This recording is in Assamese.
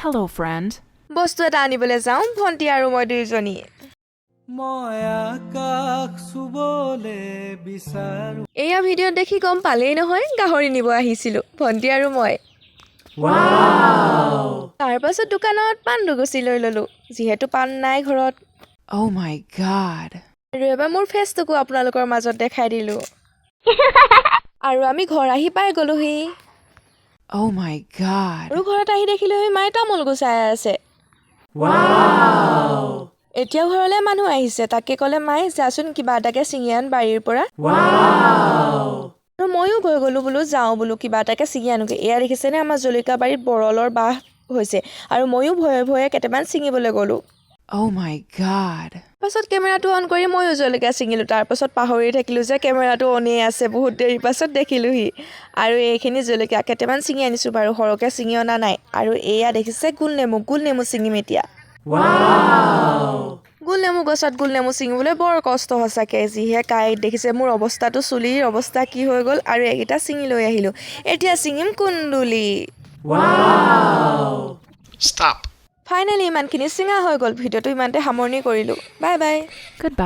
Hello, friend. বস্তু এটা আনিবলৈ যাওঁ ভণ্টি আৰু মই দুয়োজনী। মই আকাশ চুবলে বিচাৰো। এয়া ভিডিঅ'ত দেখি গম পালেই নহয়, গাহৰি নিব আহিছিলোঁ ভণ্টি আৰু মই। তাৰ পাছত দোকানত পাণ দুগুচি লৈ ল'লোঁ, যিহেতু পাণ নাই ঘৰত। Oh my God. আৰু এবাৰ মোৰ ফেচটোকো আপোনালোকৰ মাজত দেখাই দিলোঁ। আৰু আমি ঘৰ আহি পাই গ'লোহি। Oh my God. আৰু ঘৰত আহি দেখিলোহি মায়ে তামোল গুচাই আছে। এতিয়া ঘৰলৈ মানুহ আহিছে, তাকে ক'লে মায়ে, যাচোন কিবা এটাকে ছিঙি আন বাৰীৰ পৰা। আৰু ময়ো গৈ গ'লোঁ, বোলো যাওঁ, বোলো কিবা এটাকে ছিঙি আনোগৈ। এয়া দেখিছেনে, আমাৰ জলকীয়া বাৰীত বৰলৰ বাহ হৈছে আৰু ময়ো ভয়ে ভয়ে কেইটামান ছিঙিবলৈ গ'লোঁ। Oh my God. পাছত কেমেৰাটো অন কৰি ময়ো জলকীয়া ছিঙিলোঁ। তাৰপাছত পাহৰি থাকিলোঁ যে কেমেৰাটো অনেই আছে। বহুত দেৰিৰ পাছত দেখিলোঁহি। আৰু এইখিনি জলকীয়া কেইটামান ছিঙি আনিছোঁ বাৰু, সৰহকৈ ছিঙি অনা নাই। আৰু এয়া দেখিছে গোল নেমু, গোল নেমু ছিঙিম এতিয়া। গোল নেমু গছত গোল নেমু ছিঙিবলৈ বৰ কষ্ট সঁচাকৈ, যিহে কাঁইট। দেখিছে মোৰ অৱস্থাটো, চুলিৰ অৱস্থা কি হৈ গ'ল। আৰু এইকেইটা ছিঙি লৈ আহিলোঁ। এতিয়া ছিঙিম কুন্দুলি। Stop. Finally ইমানখিনি ছিঙা হৈ গ'ল। ভিডিঅ'টো ইমানতে সামৰণি কৰিলোঁ। Bye bye. Goodbye.